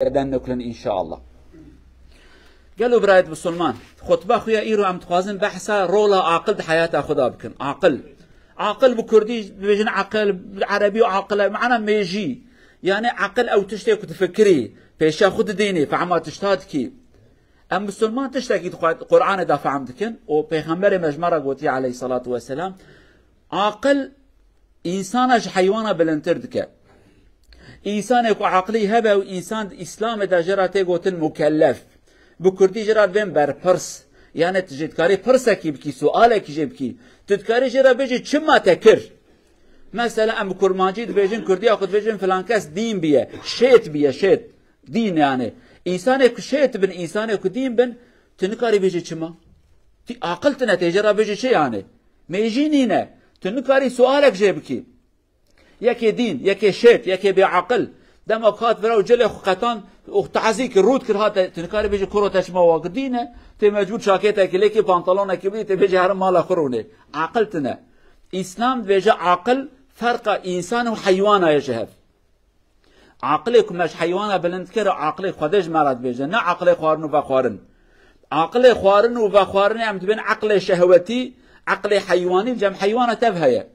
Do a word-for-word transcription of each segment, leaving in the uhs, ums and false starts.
êden nukilin înşallah. Gelo birayet Musulman, xutba xwe ya îro em dixwazin behsa rola aqil di heyata xwe de bikin. Aqil. Aqil bi kurdî dibêjin aqil, bi erebî aqil e, mana mêjî. Yani aqil ew tiştê ku difikirî, pêşiya xwe didînî, fehma tişta dikî. Em Musulman tiştekî di Qur-, Qur'anê de fehm dikin û Pêxemberê me ji me re gotiye aleyhissalatu vesselam, aqil însana ji heywana bilindtir dike. Însanê ku aqilî hebe û însan di Îslamê de jê re tê gotin mukellef. Bi kurdî jê re dibên berpirs. Yani tu jê dikarî pirsekî bikî, sualekî jê bikî. Tu dikarî jê re bêjî çima te kir? Mesela em bi kurmancî dibêjin, kurdiya xwe dibêjin filan kes dîn biye, şêt biye, şêt. Dîn yani. Însanê ku şêt bin, însanê ku dîn bin, tu nikarî bêjî çima? Tu aqil tine, tê jê re bêjî çi yani? Mêjî nîne. Tu nikarî sualek jê bikî. Yekê dîn, yekê şêt, yekê bêaqil. Dema ku hat vira û cilê xwe qetan û tazî kir, rût kir, hate, tu nikarî bêjî kuro te çima wa kir? Dîn e. Tê mecbûr çakêtekî lêkî, pantalonekî bidî, tê bêjî herin mala xwe rûnê. Aqil tine. Îslam dibêje aqil ferqa însan û heywana ye ji hev. Aqilê ku me ji heywana bilind kir, aqilê Xwedê ji me re dibêje, ne aqilê xwarin û vexwarin. Aqilê xwarin û vexwarinê em dibên eqlê şehwetî, eqlê heywanî, cem heywana tev heye.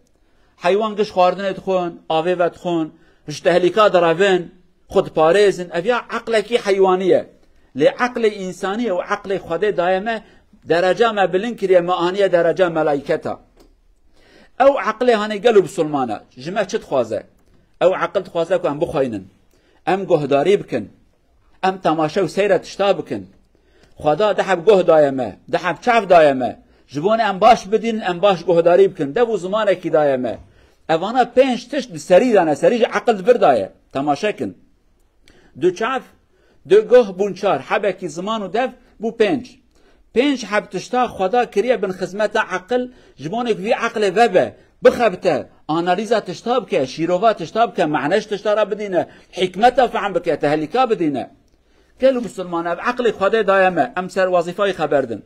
Heywan giş xwarinê dixwin, avê vedixwin, ji tehlîka direvin, xwe diparêzin. Ev ya eqlekî heywanî ye. Lê eqlê însanî ye û eqlê Xwedê daye me, dereca me bilind kiriye, me aniye dereca melayketa. Ew eqlê hanê gelo bisilman e, ji me çi dixwaze? Ew eqil dixwaze ku em bixweynin, em guhdarî bikin, em temaşe û seyre tişta bikin. Xweda du heb guh daye me, du heb çav daye me. Ji bo em baş bidînin, em baş guhdarî bikin. Dev û zimanekî daye me. Evana pênc tişt di serî de ne, serî ji eqil di vir de ye. Temaşe kin. Du çav, du guh bûn çar, hebekî ziman û dev bû pênc. Pênc heb tişta Xweda kiriye bin xizmeta eqil, ji bo ku vî eqlê vebe, bixebite, analîza tişta bike, şîrova tişta bike, mane ji tişta re bidîne, hikmeta fehm bike, tehlîka bidîne. Gelo bisilman, ev eqlê Xwedê daye me, em ser wezîfayê xeber din.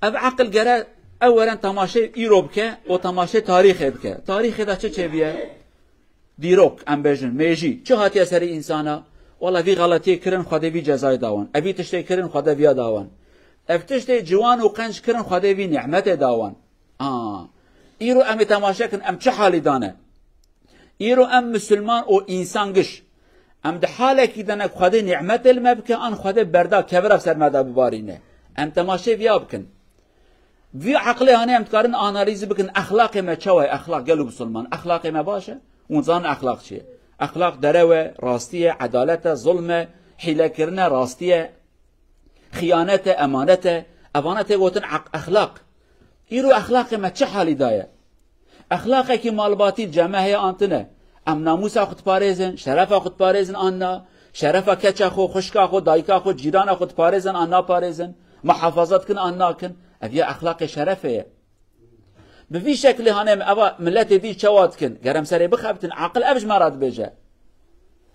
Ev eqil gere ew weren temaşê îro bike û temaşê tarîxê bike. Tarîxê de çi çêbiye? Dîrok, em bêjin, mêjî. Çi hatiye serî însana? Wala vî xeletiyê kirin, Xwedê vî cezayê da wan. Evî tiştê kirin, Xwedê viya da wan. Ev tiştê ciwan û qenc kirin, Xwedê vî nîmetê da wan. A. Îro em ê temaşe kin, em çi halî dane? Îro em misilman û însan giş. Em di halekî de ne ku Xwedê nîmetê li me bike, an Xwedê berda kevira ser me de bibarîne. Em temaşê viya bikin. Vî eqlê hanê em dikarin analîzî bikin, exlaqê me çawa ye? Exlaq gelo bisilman. Exlaqê me baş e? Hûn zanin exlaq çi ye? Exlaq derew e, rastî ye, edalet e, zulm e, hîlekirin e, rastî ye, xiyanet e, emanet e. Evana tê gotin eq-, exlaq. Îro exlaqê me çi halî de ye? Exlaqekî malbatî li cem me heye an tune? Em namûsa xwe diparêzin, şerefa xwe diparêzin an na? Şerefa keça xwe, xwişka xwe, dayika xwe, cîrana xwe diparêzin an naparêzin? Muhafaza dikin an nakin? Ev ya exlaqê şerefê ye. Bi vî şeklê hanê em eva miletê dî çawa dikin? Ger em serê bixebitin, aqil ev ji me re dibêje.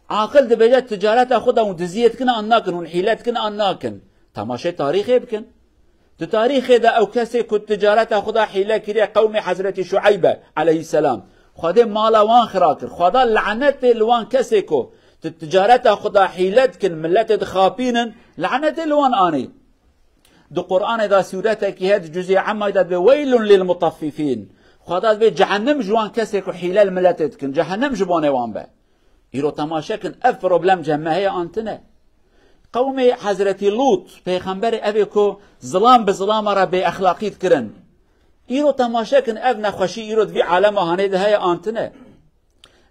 Aqil dibêje ticareta xwe de hûn diziyê dikin an nakin, hûn hîle dikin an nakin? Temaşê tarîxê bikin. Di tarîxê de ew kesê ku ticareta xwe de hîle kiriye qewmê Hezretî Şueyb e aleyhisselam. Xwedê mala wan xira kir. Xweda lanetê li wan kesê ku di ticareta xwe de hîle dikin, miletê dixapînin, lanetê li wan anî. Di Qur'anê de sûretekî heye, di cuzê Emmayê de dibê, "Weylun lil mutaffifîn." Xweda dibê, "Cehennem ji wan kesê ku hîle li miletê dikin, cehennem ji bonê wan be." Îro temaşe kin, ev problem cem me heye an tune? Qewmê Hezretî Lût, pêxemberê evê ku zilam bi zilama re bêexlaqî dikirin. Îro temaşe kin, ev nexweşî îro di vî alema hanê de heye an tune?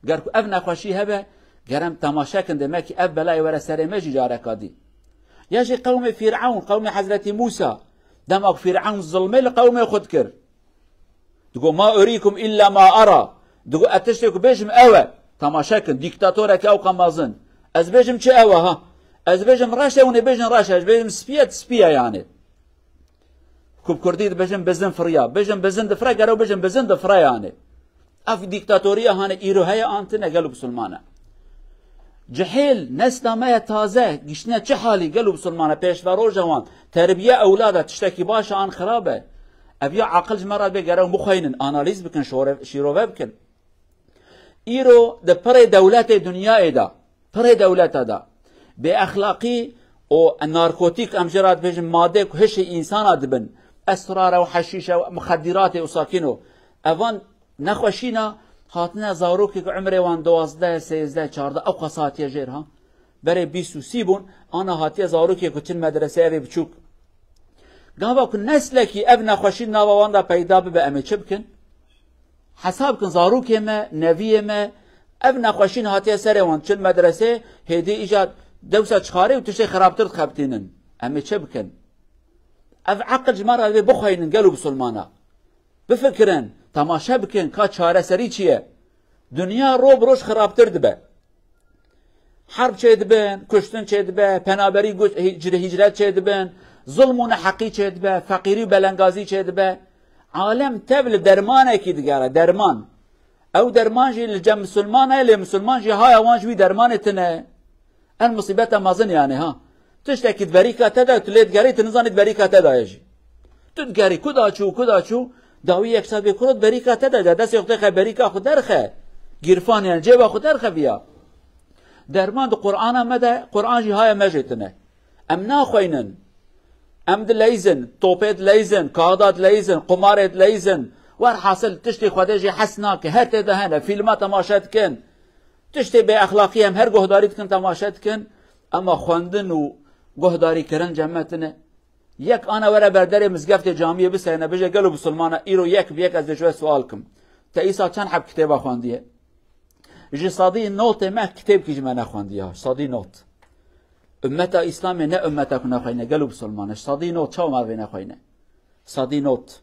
Ger ku ev nexweşî hebe, ger em temaşe kin, demek ki ev belayê were serê me jî careka dî. Ya jî qewmê Fîrewn, qewmê Hezretî Mûsa, dema ku Fîrewn zilmê li qewmê xwe dikir. Digo, "Ma urîkum illa ma ara." Digo, "Ez tiştê ku bêjim ew e." Temaşe kin, dîktatoreke ew qamazin. "Ez bêjim çi ew e ha? Ez bêjim reş e, hûn ê bêjin reş e. Ez bêjim spî ye, spî ye yani." Ku bi kurdî dibêjin bizin firiya. Bêjin bizin difire, gero bêjin bizin difire yani. Ev dîktatoriya hane îro heye an tune gelo bisilmane? Cihêl, nesla me ye taze, giştine çi halî gelo bisilmane? Pêşveroja wan, terbiye ewlada tiştekî baş e an xirab e? Ev ya aqil ji me re bê gere hûn bixweynin, analîz bikin, şore-, şîrove bikin. Îro di pirê dewletê dinyayê de, pirê dewleta de, Bêexlaqî û narkotîk, em jê re dibêjin madê ku hişê însana dibin, esrar e û heşîş e û muxedîratê û sakîn û evan nexweşîna hatine zarokê ku umrê wan duwazdeh, sêzdeh, çardeh, ew qas hatiye jêr ha. Berê bîst û sî bûn, ana hatiye zarokê ku çin medresê evê biçûk. Gava ku neslekî ev nexweşî nava wan de peyda bibe, em ê çi bikin? Hesab kin, zarokê me, neviyê me, ev nexweşîn hatiye serê wan, çin medresê, hêdî îca dewsa çixarê û tiştê xirabtir dixebitînin. Em ê çi bikin? Ev eqil ji me re divê bixweynin gelo bisilmana. Bifikirin, temaşe bikin ka çareserî çi ye. Dinya ro bi roj xirabtir dibe. Herb çêdibin, kuştin çêdibe, penaberî guc-, hîc-, hîcret çêdibin, zulm û neheqî çêdibe, feqîrî û belengazî çêdibe. Alem tev li dermanekî digere, derman. Ew derman jî li cem misilman e, lê misilman jî haya wan ji wî dermanê tune. En musîbeta mezin yani ha. Tiştekî di berîka te de, tu lê digerî, tu nizanî di berîka te de ye jî. Tu digerî, ku da çû, ku da çû, dawî yeksa bê kuro di berîka te de, de destê xwe têxe berîka xwe derxe. Gîrfan yani cêba xwe derxe viya. Derman di Qur'ana me de, Qur'an jî haya me jê tune. Em naxweynin. Em dileyzin, topê dileyzin, kaxda dileyzin, qumarê dileyzin. Werhasil tiştê Xwedê jê hes nake. Her tê de hene, fîlma temaşe dikin. Tiştê bêexlaqî em her guhdarî dikin, temaşe dikin. Ema xwendin û guhdarîkirin cem me tune. Yek ana were berderê mizgeftê camiyê biseyne, bije gelo bisilmana, îro yek bi yek ez dê ji we sual kim. Te îsa çend heb kitêba xwendiye? Ji sedî notê me kitêbkî ji me nexwendiya. Sedî not. Ummeta Îslamê ne ummeta ku nexweyne, gelo bisilmane. Ji sedî not çawa me vê nexweyne? Sedî not.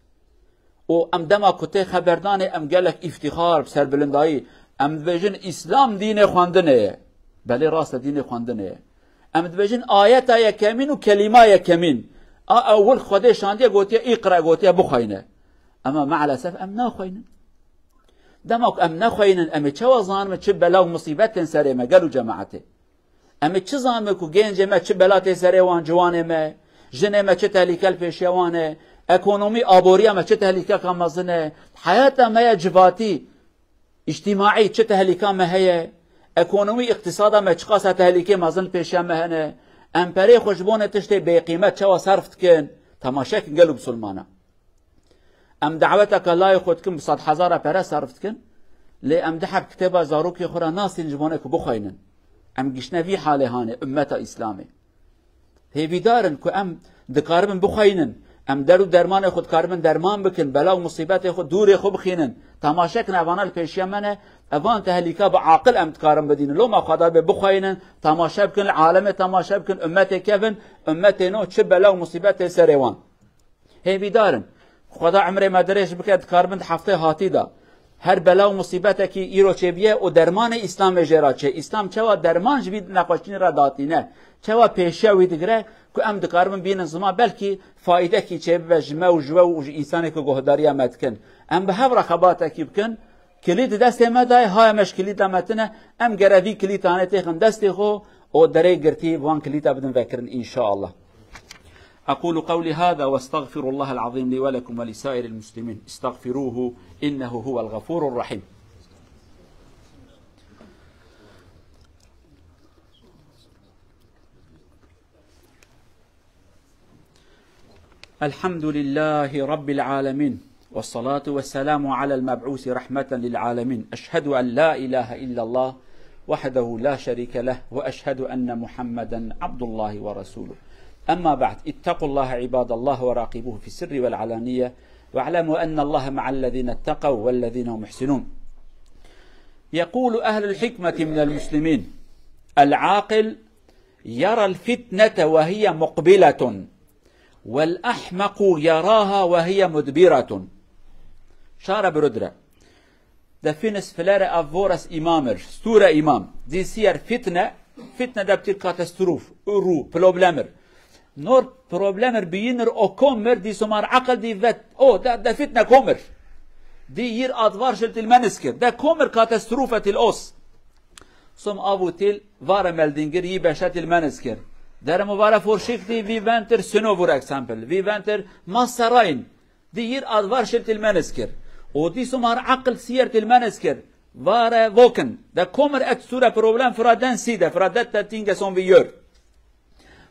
Û em dema ku tê xeberdanê, em gelek îftîxar, serbilindayî, em dibêjin, Îslam dînê xwendinê ye. Belê rast e, dînê xwendinê ye. Em dibêjin, ayeta yekemîn û kelîma yekemîn. A ewil Xwedê şandiye, gotiye, îqra, gotiye, bixweyne. Ema meelesef em naxweynin. Dema ku em nexweynin, em ê çawa zanime çi bela û musîbet tên serê me, gelo cemaetê? Em ê çi zanime ku gencê me çi bela tê serê wan, ciwanê me, jinê me çi tehlîke li pêşiya wan e, ekonomî, aboriya me çi tehlîkeka mezin e, heyata me ya civatî, îctîmaî çi tehlîka me heye, ekonomî, îqtîsada me çiqasa tehlîkê mezin li pêşiya me hene, em perê xwe ji bo ne tiştê bêqîmet çawa serf dikin, temaşe kin gelo bisilmana. Em daweteke layê xwe dikin, bi sed hezara pere serf dikin, lê em du heb kitêba zarokê xwe re nasînin ji bo ne ku bixweynin. Em giştine vî halê hanê, ummeta Îslamê. Hêvîdar in ku em dikaribin bixweynin, em derd û dermanê xwe dikaribin derman bikin, bela û musîbetê xwe dûrê xwe bixînin. Temaşe kin, evana li pêşiya me ne, evan tehlîka bi aqil em dikarin bidînin. Loma Xweda bê bixweynin, temaşe bikin, li alemê temaşe bikin, ummetê kevin, ummetê no çi bela û musîbet tê serê wan. Hêvîdar in. Xweda emrê me dirêj bike, dikaribin di heftê hatî de. Her bela û musîbetekî îro çêbiye û dermanê Îslamê jê re çê. Îslam çawa derman ji vî nexweşînê re datîne, çawa pêşiya wî digire ku em dikaribin bînin ziman, belkî faydekî çêbibe ji me û ji we û ji însanê ku guhdariya me dikin. Em bi hev re xebatekî bikin. Kilît di destê me de ye, haya me ji kilîta me tune, em gere vî kilîtanê têxin destê xwe û derê girtî bi wan kilîta bidin vekirin, înşaallah. أقول قولي هذا وأستغفر الله العظيم لي ولكم ولسائر المسلمين. استغفروه إنه هو الغفور الرحيم. الحمد لله رب العالمين، والصلاة والسلام على المبعوث رحمة للعالمين. أشهد أن لا إله إلا الله وحده لا شريك له، وأشهد أن محمدا عبد الله ورسوله. أما بعد، اتقوا الله عباد الله وراقبوه في السر والعلانية، واعلموا أن الله مع الذين اتقوا والذين هم محسنون. يقول أهل الحكمة من المسلمين: العاقل يرى الفتنة وهي مقبلة، والأحمق يراها وهي مدبرة. Şara birudre. De finis filere a voras imamir, sture imam. Dî siyer fitne, fitne de btir katastrof, ru, problemir. Nor problemir biyinir o komir, dî somar akıl dî vet, o, de, de fitne komir. Dî yir advar şil tilmeniskir, de komir katastrofe til os. Som avu til vare meldingir yi beşe til meniskir. Deremo vare forşik di vi venter sino vur example. Vi venter masarain. Di yir advar şil til meniskir. O di somar akıl siyer til meniskir. Vare vokin. De komer et sure problem fra den si de, fra det te tinge son vi yor.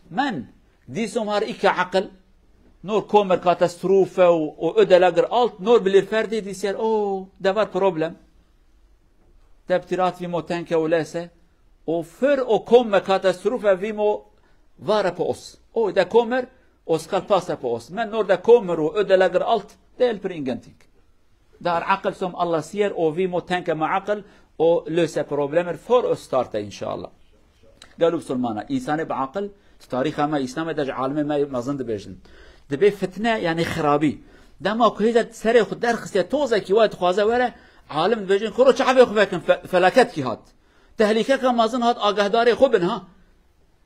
Men, dies um har ikke Aql, nur kommer Katastrophe und, und Ödelager alt, nur blir fertig, dies Jahr, oh, da war Problem. Debtirat wie mo tenke und lese, und für und komme Katastrophe wie mo ware po os. Oh, da kommer, und skal passe po os. Men nur da kommer und Ödelager alt, del bringen. Dar aqil som Allah siyer o vî mo tenke me aqil o löse problemer for o starte inşallah. Gelo Musulmana, însanê bi aqil, tarîxa me Îslamê de ji alimê me mezin dibêjin. Dibê fitne, yani xirabî. Dema ku hêza serê xwe derxistiye, tozekî wa dixwaze were, alim dibêjin, kuro çavê xwe vekin, fe-, felaket kî hat. Tehlîkeke mezin hat, agahdarê xwe bin ha.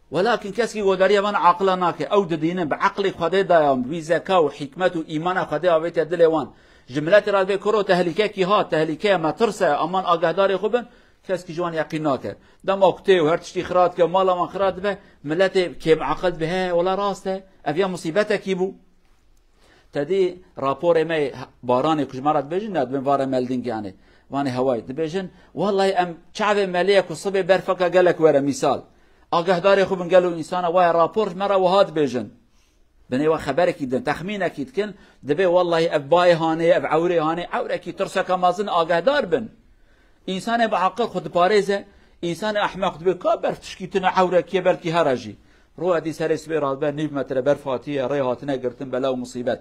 Welakin keskî godariya van aqila nake. Ew didînin bi aqlê Xwedê daye, wî zeka û hikmet û îmana Xwedê avêtiye dilê wan. Ji miletê re dibê kuro tehlîkekî hat, tehlîke ye, me tirse, aman agahdarê xwe bin, keskî ji wan yeqîn nake. Dema ku tê û her tiştî xira dike, mala wan xira dibe, miletê kêm aqil dibe, he, wela rast e, ev ya musîbetekî bû. Te dî raporê me baranê ku ji me re dibêjin, ne dibin vare melding yani. Vanê hewayê dibêjin, wellahî em çavê melê ye ku sibê berfaka gelek were, mîsal. Agahdarê xwe bin gelo însana waya rapor ji me re wiha dibêjin. Binê we xeberekî din, texmînekî dikin, dibê wellahî ev bayê hanê, ev ewrê hanê, ewrekî tirseka mezin agahdar bin. Însanê bi aqil xwe diparêze, însanê ehmeq dibê ka berf tişkî tune ewrekî ye, belkî here jî. Roya dî serê sibê radibe nîv metre berf hatiye, rê hatine girtin bela û musîbet.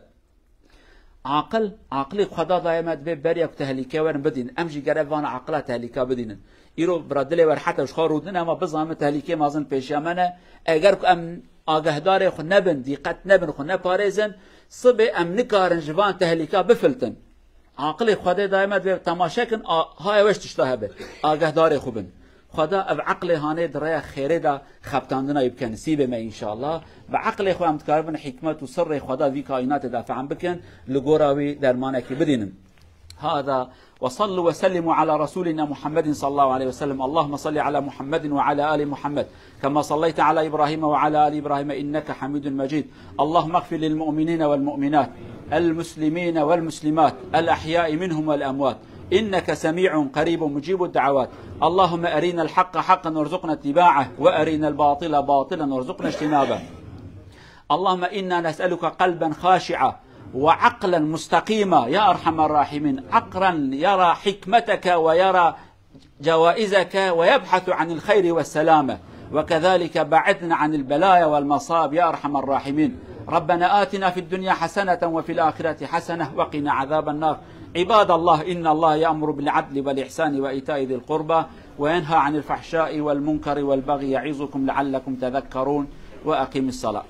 Aqil, aqilê Xweda daye me dibê beriya ku tehlîke werin bidîn. Em jî gere vana aqila tehlîka bidînin. Îro bira dilê wer heta ji xwe rûdin, ema bizanin tehlîkê mezin pêşiya me ne. Eger ku em agahdarê xwe nebin, dîqet nebin, xwe neparêzin, sibê em nikarin ji van tehlîka bifiltin. Aqilê Xwedê daye me dibê temaşe kin, a-, haya weş tişta hebe. Agahdarê xwe bin. Xweda ev eqlê hanê di rêya xêrê de xebitandina wî bike nisîbê me înşallah. Bi eqlê xwe em dikaribin hikmet û sirrê Xweda vî kaînatê de fehm bikin, li gora wî dermanekî bidînin. هذا وصلوا وسلموا على رسولنا محمد صلى الله عليه وسلم. اللهم صل على محمد وعلى آل محمد كما صليت على إبراهيم وعلى آل إبراهيم إنك حميد مجيد. اللهم اغفر للمؤمنين والمؤمنات، المسلمين والمسلمات، الأحياء منهم والأموات، إنك سميع قريب مجيب الدعوات. اللهم أرنا الحق حقا وارزقنا اتباعه، وأرنا الباطل باطلا وارزقنا اجتنابه. اللهم إنا نسألك قلبا خاشعا وعقلا مستقيما يا أرحم الراحمين، عقلا يرى حكمتك ويرى جوائزك ويبحث عن الخير والسلامة، وكذلك بعدنا عن البلايا والمصائب يا أرحم الراحمين. ربنا آتنا في الدنيا حسنة وفي الآخرة حسنة وقنا عذاب النار. عباد الله، إن الله يأمر بالعدل والإحسان وإيتاء ذي القربى وينهى عن الفحشاء والمنكر والبغي يعظكم لعلكم تذكرون. وأقم الصلاة.